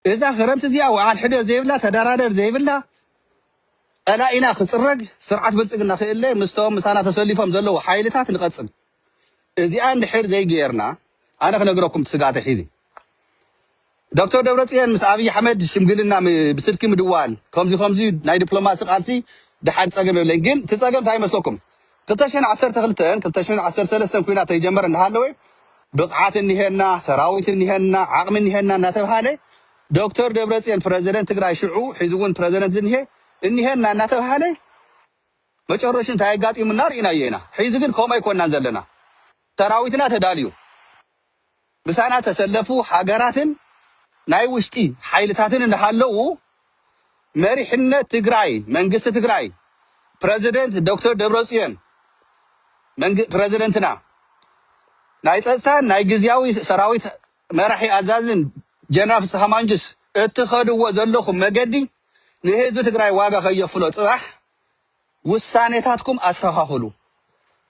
እዛ ክረምቲ እዚኣ ወዓል ሕደር ዘይብላ፣ ተደራደር ዘይብላ፣ ጸላኢና ክጽረግ፣ ስርዓት ብልጽግና ክእለ፣ ምስቶም ምሳና ተሰሊፎም ዘለዉ ሓይልታት ንቐጽም። እዚኣ እንድሕር ዘይገየርና፣ ኣነ ክነግረኩም ስጋተ ሒዚ። ዶክተር ደብረጽዮን ምስ ኣብይ ኣሕመድ ሽምግልና ም-፣ ብስልኪ ምድዋል፣ ከምዚ ከምዚ ናይ ዲፕሎማሲ ቃልሲ ደሓን ጸገም የብለይን። ግን እቲ ጸገም እንታይ ይመስለኩም? ክልተ ሽሕን ዓሰርተ ክልተን ክልተ ሽሕን ዓሰርተ ሰለስተን ኩናት ተይጀመረ እንዳሃለወ፣ ብቕዓት እኒሄና፣ ሰራዊት እኒሄና፣ ዓቕሚ እኒሄና እናተብሃለ፣ ዶክተር ደብረጽዮን ፕረዚደንት ትግራይ ሽዑ፣ ሒዚ እውን ፕረዚደንት ዝኒሄ፣ እኒሄና እናተብሃለ፣ መጨረሹ እንታይ ኣጋጢሙና ርኢናዮ ኢና። ሒዚ ግን ከምኡ ኣይኮናን ዘለና። ሰራዊትና ተዳልዩ፣ ምሳና ተሰለፉ ሃገራትን ናይ ውሽጢ ሓይልታትን እንዳሃለዉ፣ መሪሕነት ትግራይ፣ መንግስቲ ትግራይ፣ ፕረዚደንት ዶክተር ደብረጽዮን፣ መንግ-፣ ፕረዚደንትና፣ ናይ ጸጥታን ናይ ግዝያዊ ሰራዊት መራሒ ኣዛዝን ጀነራል ፍስሃ ማንጁስ፣ እትኸድዎ ዘለኹም መገዲ ንህዝቢ ትግራይ ዋጋ ከየፍሎ፣ ጽባሕ ውሳኔታትኩም ኣስተኻኽሉ።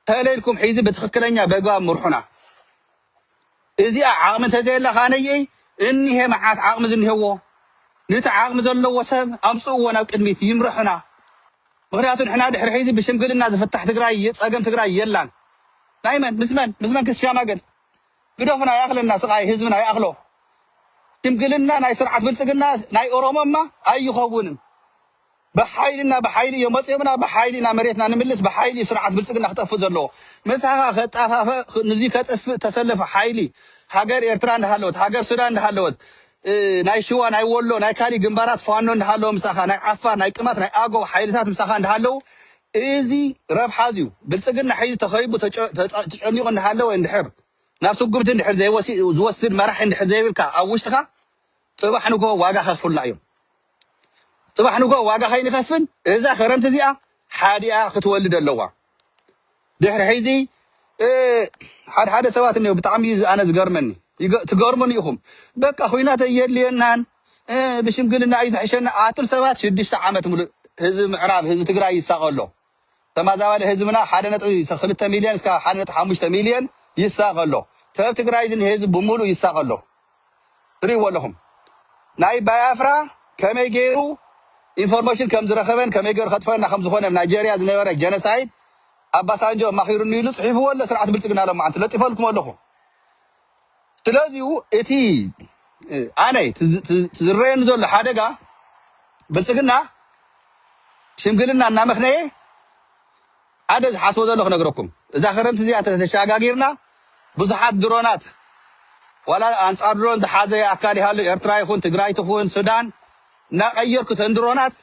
ተለይልኩም ሒዚ ብትኽክለኛ በግባብ ምርሑና። እዚኣ ዓቕሚ እንተዘየላ፣ ካነየይ እኒሄ መዓት ዓቕሚ ዝኒሄዎ፣ ነቲ ዓቕሚ ዘለዎ ሰብ ኣምጽእዎ ናብ ቅድሚት ይምርሑና። ምኽንያቱ ንሕና ድሕሪ ሒዚ ብሽምግልና ዝፍታሕ ትግራይ፣ ጸገም ትግራይ የላን። ናይ መን? ምስ መን? ምስ መን ክስሻማገል? ግደፉና፣ ይኣኽለና ስቓይ ህዝብና፣ ይኣኽሎ። ሽምግልና ናይ ስርዓት ብልጽግና ናይ ኦሮሞማ ኣይኸውንን። ብሓይልና ብሓይሊ እዮም መጺኦምና፣ ብሓይሊ ኢና መሬትና ንምልስ፣ ብሓይሊ እዩ ስርዓት ብልጽግና ክጠፍእ ዘለዎ። ምሳኻ ከጣፋፈ፣ ንዚ ከጥፍእ ተሰለፈ ሓይሊ፣ ሃገር ኤርትራ እንዳሃለወት፣ ሃገር ሱዳን እንዳሃለወት፣ እ፣ ናይ ሽዋ፣ ናይ ወሎ፣ ናይ ካሊእ ግንባራት ፋኖ እንዳሃለወ ምሳኻ፣ ናይ ዓፋር፣ ናይ ቅማት፣ ናይ ኣገው ሓይልታት ምሳኻ እንዳሃለዉ፣ እዚ ረብሓ እዚ እዩ። ብልጽግና ሕዚ ተኸይቡ ተጨ-፣ ተጸ-፣ ተጨኒቑ እንዳሃለወ እንድሕር፣ ናብ ስጉምቲ እንድሕር ዘይወሲ-፣ ዝወስድ መራሒ እንድሕር ዘይብልካ ኣብ ውሽጥኻ፣ ጽባሕ ንግሆ ዋጋ ከኽፍሉና እዮም። ጽባሕ ንግሆ ዋጋ ከይንኸፍል፣ እዛ ክረምቲ እዚኣ ሓዲኣ ክትወልድ ኣለዋ። ድሕሪ ሕዚ፣ እ፣ ሓደ ሓደ ሰባት እኒኦ፣ ብጣዕሚ እዩ ኣነ ዝገርመኒ። ይገ-፣ ትገርሙኒ ኢኹም። በቃ፣ ኹናት ኣየድልየናን፣ እ፣ ብሽምግልና እዩ ዝሕሸና። ኣቱም ሰባት ሽዱሽተ ዓመት ሙሉእ ህዝቢ ምዕራብ፣ ህዝቢ ትግራይ ይሳቐ ኣሎ። ተመዛባሊ ህዝብና ሓደ ነጥቢ ክልተ ሚልዮን እስካብ ሓደ ነጥቢ ሓሙሽተ ሚልዮን ይሳቐ ኣሎ። ተብ ትግራይ ዝኒሀ ህዝቢ ብምሉእ ይሳቐ ኣሎ። ትርእይዎ ኣለኹም። ናይ ባያፍራ ከመይ ገይሩ ኢንፎርሜሽን ከም ዝረኸበን ከመይ ገይሩ ከጥፈና ከም ዝኾነ፣ ናይጄርያ ዝነበረ ጀኖሳይድ ኣባሳንጆ ኣማኺሩኒ ኢሉ ጽሒፍዎ ኣሎ ስርዓት ብልጽግና። ሎማዓንቲ ለጢፈልኩም ኣለኹ። ስለዚሁ እቲ፣ እ፣ ኣነ ትዝ-፣ ትዝ-፣ ትዝረየኒ ዘሎ ሓደጋ፣ ብልጽግና ሽምግልና እናመኽነየ፣ ሓደ ዝሓስቦ ዘሎ ክነግረኩም። እዛ ክረምቲ እዚኣ እንተተሸጋጊርና፣ ብዙሓት ድሮናት፣ ዋላ ኣንጻር ድሮን ዝሓዘ ኣካል ይሃሉ፣ ኤርትራ ይኹን ትግራይ ትኹን ሱዳን፣ እናቐየርኩ እተን ድሮናት፣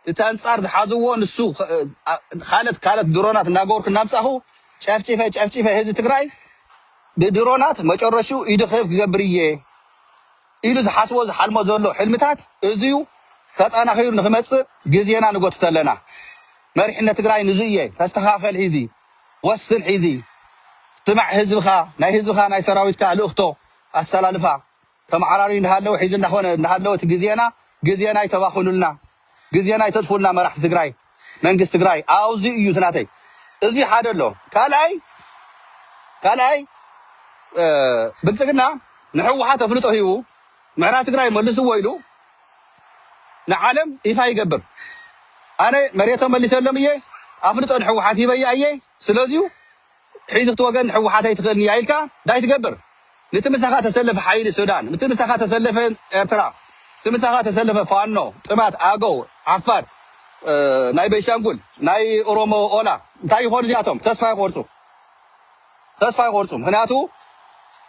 እቲ ኣንጻር ዝሓዝዎ ንሱ፣ ኸ-፣ ኣ-፣ ካልኦት፣ ካልኦት ድሮናት እናገበርኩ እናምጻኹ፣ ጨፍጪፈ፣ ጨፍጪፈ ህዝቢ ትግራይ ብድሮናት መጨረሽኡ ኢዱ ክህብ ክገብር እየ ኢሉ ዝሓስቦ ዝሓልሞ ዘሎ ሕልምታት እዚዩ ተጠናኺሩ ንክመጽእ ግዜና ንጎትት ኣለና። መሪሕነት ትግራይ ንዙ እየ። ተስተኻኸል ሒዚ፣ ወስን ሒዚ፣ ስማዕ ህዝብኻ፣ ናይ ህዝብኻ ናይ ሰራዊትካ ልእኽቶ ኣሰላልፋ ተመዓራሪ እንዳሃለወ ሒዚ እንዳኾነ እንዳሃለወ እቲ ግዜና፣ ግዜና ኣይተባኽኑልና፣ ግዜና ኣይተጥፉልና መራሕቲ ትግራይ፣ መንግስቲ ትግራይ። ኣብዚ እዩ እቲ ናተይ። እዚ ሓደ ኣሎ። ካልኣይ፣ ካልኣይ፣ እ፣ ብልጽግና ንሕወሓት ኣፍልጦ ሂቡ ምዕራብ ትግራይ መልስዎ ኢሉ ንዓለም ይፋ ይገብር። ኣነ መሬቶም መሊሰሎም እየ፣ ኣፍልጦ ንሕወሓት ሂበያ እየ። ስለዚዩ ሒዚ ክትወገን ንሕወሓት ኣይትኽእልን እያ ኢልካ እንታይ ትገብር? ነቲ ምሳኻ ተሰለፈ ሓይሊ ሱዳን፣ ነቲ ምሳኻ ተሰለፈ ኤርትራ፣ ነቲ ምሳኻ ተሰለፈ ፋኖ፣ ጥማት፣ ኣገው፣ ዓፋር፣ እ፣ ናይ ቤንሻንጉል፣ ናይ ኦሮሞ ኦላ፣ እንታይ ይኾኑ እዚኣቶም? ተስፋ ይቆርጹ። ተስፋ ይቆርጹ። ምኽንያቱ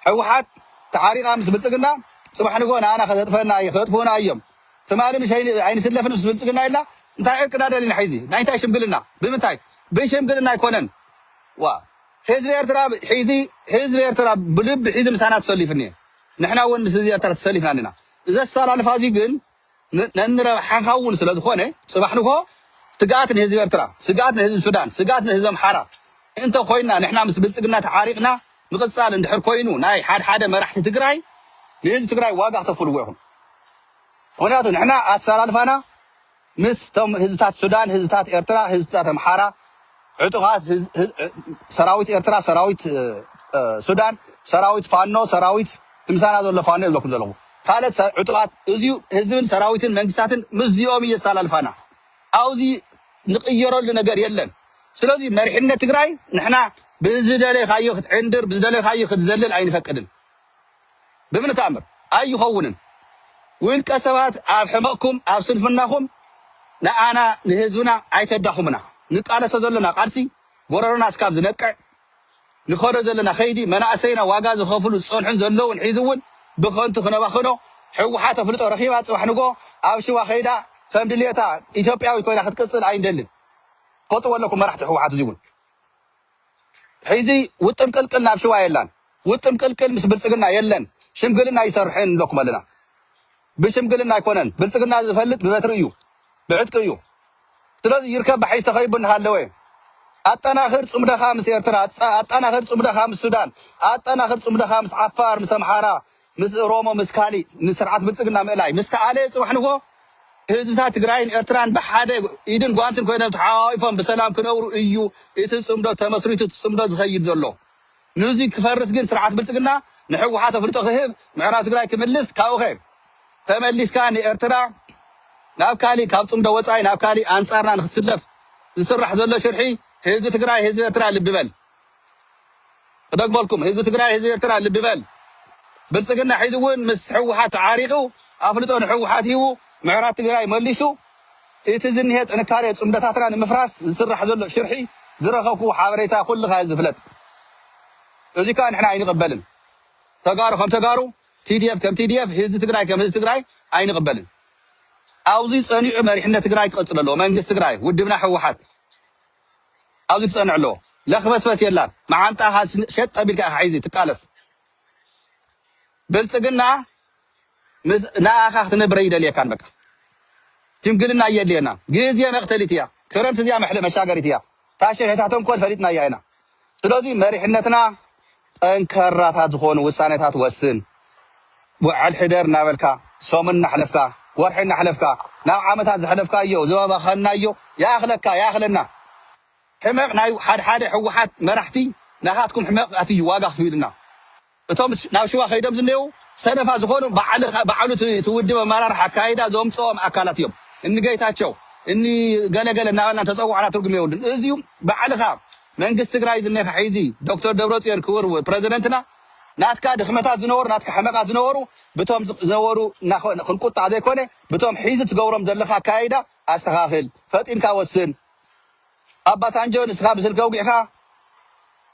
ሕወሓት ተዓሪቓ ምስ ብልጽግና ጽባሕ ንግሆ ንኣና ከተጥፈና እየ፣ ከጥፍኡና እዮም። ትማሊ ምሽ ኣይን-፣ ኣይንስለፍን ምስ ብልጽግና ኢልና እንታይ ዕርቂ ኢና ደሊና ሕዚ? ናይ እንታይ ሽምግልና? ብምንታይ? ብሽምግልና ኣይኮነን። ዋ፣ ህዝቢ ኤርትራ ሒዚ፣ ህዝቢ ኤርትራ ብልቢ ሒዚ ምሳና ተሰሊፉ እኒአ። ንሕና እውን ምስ ህዝቢ ኤርትራ ተሰሊፍና ኣለና። እዚ ኣሰላልፋ እዚ ግን ን-፣ ነንረብሓኻ እውን ስለ ዝኾነ፣ ጽባሕ ንግሆ ስግኣት ንህዝቢ ኤርትራ፣ ስግኣት ንህዝቢ ሱዳን፣ ስግኣት ንህዝቢ ኣምሓራ እንተ ኮይና፣ ንሕና ምስ ብልጽግና ተዓሪቕና ምቕጻል እንድሕር ኮይኑ፣ ናይ ሓደ ሓደ መራሕቲ ትግራይ ንህዝቢ ትግራይ ዋጋ ክተፍልዎ ኢኹም። ምኽንያቱ ንሕና ኣሰላልፋና ምስ ቶም ህዝብታት ሱዳን፣ ህዝብታት ኤርትራ፣ ህዝብታት ኣምሓራ፣ ዕጡቓት ህዝ-፣ ህዝ-፣ ሰራዊት ኤርትራ፣ ሰራዊት፣ እ፣ እ፣ ሱዳን፣ ሰራዊት ፋኖ፣ ሰራዊት ትምሳና ዘሎ ፋኖ ይብለኩም ዘለኹ። ካልኦት ሰ- ዕጡቓት፣ እዚዩ ህዝብን ሰራዊትን መንግስታትን ምስዚኦም እዩ የሰላልፋና። ኣብዚ ንቕየረሉ ነገር የለን። ስለዚ መሪሕነት ትግራይ ንሕና ብዝደለኻዮ ክትዕንድር፣ ብዝደለኻዮ ክትዘልል ኣይንፈቅድን። ብምንም ተኣምር ኣይኸውንን። ውልቀ ሰባት ኣብ ሕመቕኩም፣ ኣብ ስንፍናኹም ንኣና ንህዝብና ኣይተዳኹምና። ንቃለሶ ዘለና ቃልሲ ጎረሮና እስካብ ዝነቅዕ፣ ንኸዶ ዘለና ኸይዲ መናእሰይና ዋጋ ዝኸፍሉ ዝጸንሑን ዘለውን ሒዙ እውን ብኸንቱ ክነባኽኖ። ህወሓት ኣፍልጦ ረኺባ ጽባሕ ንጎ ኣብ ሽዋ ኸይዳ ከም ድልየታ ኢትዮጵያዊት ኮይና ክትቅጽል ኣይንደልን። ፈጥዎ ኣለኩም መራሕቲ ህወሓት እዚ እውን ሕዚ ውጥም ቅልቅል ናብ ሽዋ የላን። ውጥም ቅልቅል ምስ ብልጽግና የለን። ሽምግልና ይሰርሕን ንብለኩም ኣለና። ብሽምግልና ኣይኮነን። ብልጽግና ዝፈልጥ ብበትሪ እዩ፣ ብዕጥቂ እዩ። ስለዚ ይርከብ ባሕሽ ተኸይቡ እናሃለወ ኣጠናኽር ጽምደኻ ምስ ኤርትራ፣ ኣጠ- ኣጠናኽር ጽምደኻ ምስ ሱዳን፣ ኣጠናኽር ጽምደኻ ምስ ዓፋር፣ ምስ ኣምሓራ፣ ምስ ኦሮሞ፣ ምስ ካሊእ ንስርዓት ብልጽግና ምእላይ ምስ ተኣለየ ጽባሕ ንጎ ህዝብታት ትግራይን ኤርትራን ብሓደ ኢድን ጓንትን ኮይኖም ተሓቋቒፎም ብሰላም ክነብሩ እዩ እቲ ጽምዶ ተመስሪቱ፣ እቲ ጽምዶ ዝኸይድ ዘሎ። ንዚ ክፈርስ ግን ስርዓት ብልጽግና ንሕወሓት ኣፍልጦ ክህብ፣ ምዕራብ ትግራይ ክምልስ፣ ካብኡኸ ተመሊስካ ንኤርትራ ናብ ካሊእ፣ ካብ ጽምዶ ወጻኢ ናብ ካሊእ ኣንጻርና ንክስለፍ ዝስራሕ ዘሎ ሽርሒ፣ ህዝቢ ትግራይ፣ ህዝቢ ኤርትራ ልቢ በል። ክደግመልኩም፣ ህዝቢ ትግራይ፣ ህዝቢ ኤርትራ ልቢ በል። ብልጽግና ሕዚ እውን ምስ ህወሓት ተዓሪቑ፣ ኣፍልጦ ንህወሓት ሂቡ፣ ምዕራብ ትግራይ መሊሱ፣ እቲ ዝኒሀ ጥንካሬ ጽምደታትና ንምፍራስ ዝስራሕ ዘሎ ሽርሒ ዝረኸብኩዎ ሓበሬታ ኩልኻ እዩ ዝፍለጥ። እዚ ከዓ ንሕና ኣይንቕበልን። ተጋሩ ከም ተጋሩ፣ ቲዲኤፍ ከም ቲዲኤፍ፣ ህዝቢ ትግራይ ከም ህዝቢ ትግራይ ኣይንቕበልን። ኣብዚ ጸኒዑ መሪሕነት ትግራይ ክቐጽል ኣለዎ። መንግስቲ ትግራይ፣ ውድብና ህወሓት ኣብዚ ክጸንዕ ኣለዎ። ለኽበስበስ የላን። መዓንጣኻ ስ- ሸጥ ኣቢልካ ኢኻ ሒዚ ትቃለስ። ብልጽግና ምስ ንኣኻ ክትነብረ ይደልየካን። በቃ ሽምግልና እየድልየና። ግዜ መቕተሊት እያ። ክረምቲ እዚኣ መሕለ መሻገሪት እያ። ታሸ ሕታቶም ኮል ፈሊጥናያ ኢና። ስለዚ መሪሕነትና ጠንካራታት ዝኾኑ ውሳኔታት ወስን። ውዕል ሕደር እናበልካ፣ ሰሙን እናሕለፍካ፣ ወርሒ እናሕለፍካ፣ ናብ ዓመታት ዘሕለፍካዮ ዝባኸናዮ ይኣኽለካ፣ ይኣኽለና። ሕመቕ ናይ ሓደ ሓደ ህወሓት መራሕቲ ናኻትኩም ሕመቕ ኣትዩ ዋጋ ክፍይልና። እቶም ናብ ሽዋ ከይዶም ዝኔው ሰነፋ ዝኾኑ ባዕልኻ- ባዕሉ እቲ እቲ ውድብ ኣመራርሓ ኣካይዳ ዘምፅኦም ኣካላት እዮም። እኒ ጌታቸው፣ እኒ ገለገለ እናበልና ተፀዋዕና ትርጉም የብሉን። እዚዩ ባዕልኻ መንግስቲ ትግራይ ዝኔኻ ሒዚ ዶክተር ደብረፅዮን ክቡር ፕረዚደንትና ናትካ ድኽመታት ዝነበሩ ናትካ ሕመቓት ዝነበሩ ብቶም ዝነበሩ እናኸ- ክንቁጣዕ ዘይኮነ ብቶም ሒዚ ትገብሮም ዘለኻ ኣካይዳ ኣስተኻኽል፣ ፈጢንካ ወስን። ኣባሳንጆ ንስኻ ብስልኪ ኣውጊዕካ፣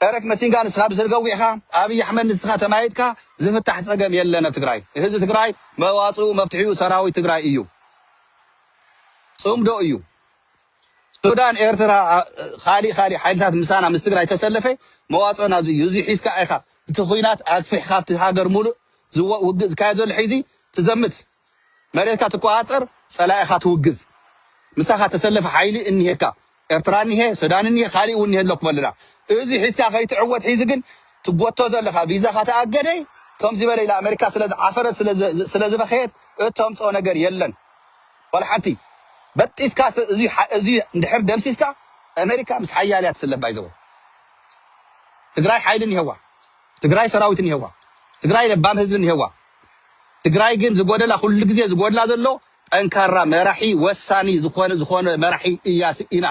ኤረክ መሲንጋ ንስኻ ብስልኪ ኣውጊዕካ፣ ኣብይ ኣሕመድ ንስኻ ተማይጥካ ዝፍታሕ ጸገም የለን ኣብ ትግራይ። ህዝቢ ትግራይ መዋጽኡ መፍትሒኡ ሰራዊት ትግራይ እዩ። ጽምዶ እዩ። ሱዳን፣ ኤርትራ፣ ኣ- ኻሊእ ኻሊእ ሓይልታት ምሳና ምስ ትግራይ ተሰለፈ መዋጽኦና እዚ እዩ። እዚ ሒዝካ ኢኻ እቲ ኹናት ኣግፊሕካ ኣብቲ ሃገር ሙሉእ ዝወ- ውግእ ዝካየድ ዘሎ ሒዚ ትዘምት። መሬትካ ትቆጻጸር፣ ጸላኢኻ ትውግዝ። ምሳኻ ተሰለፈ ሓይሊ እኒሄካ። ኤርትራ እኒሄ፣ ሱዳን እኒሄ፣ ካሊእ እውን እኒሄ ኣለኩም ኣለና። እዚ ሒዝካ ከይትዕወት ሒዚ ግን ትጎቶ ዘለኻ ቪዛኻ ተኣገደ፣ ከምዚ በለ ኢላ ኣሜሪካ ስለ ዝዓፈረት፣ ስለ ዝ- ስለ ዝበኸየት እተምፅኦ ነገር የለን። ዋላ ሓንቲ በጢስካ ስ- እዚ ሓ- እዚ እንድሕር ደምሲስካ ኣሜሪካ ምስ ሓያል እያ ትስለፍ ባይዘው። ትግራይ ሓይሊ እኒሄዋ። ትግራይ ሰራዊት እኒሄዋ። ትግራይ ለባም ህዝቢ እኒሄዋ። ትግራይ ግን ዝጎደላ፣ ኩሉ ግዜ ዝጎድላ ዘሎ ጠንካራ መራሒ፣ ወሳኒ ዝኾነ ዝኾነ መራሒ እያ ስኢና።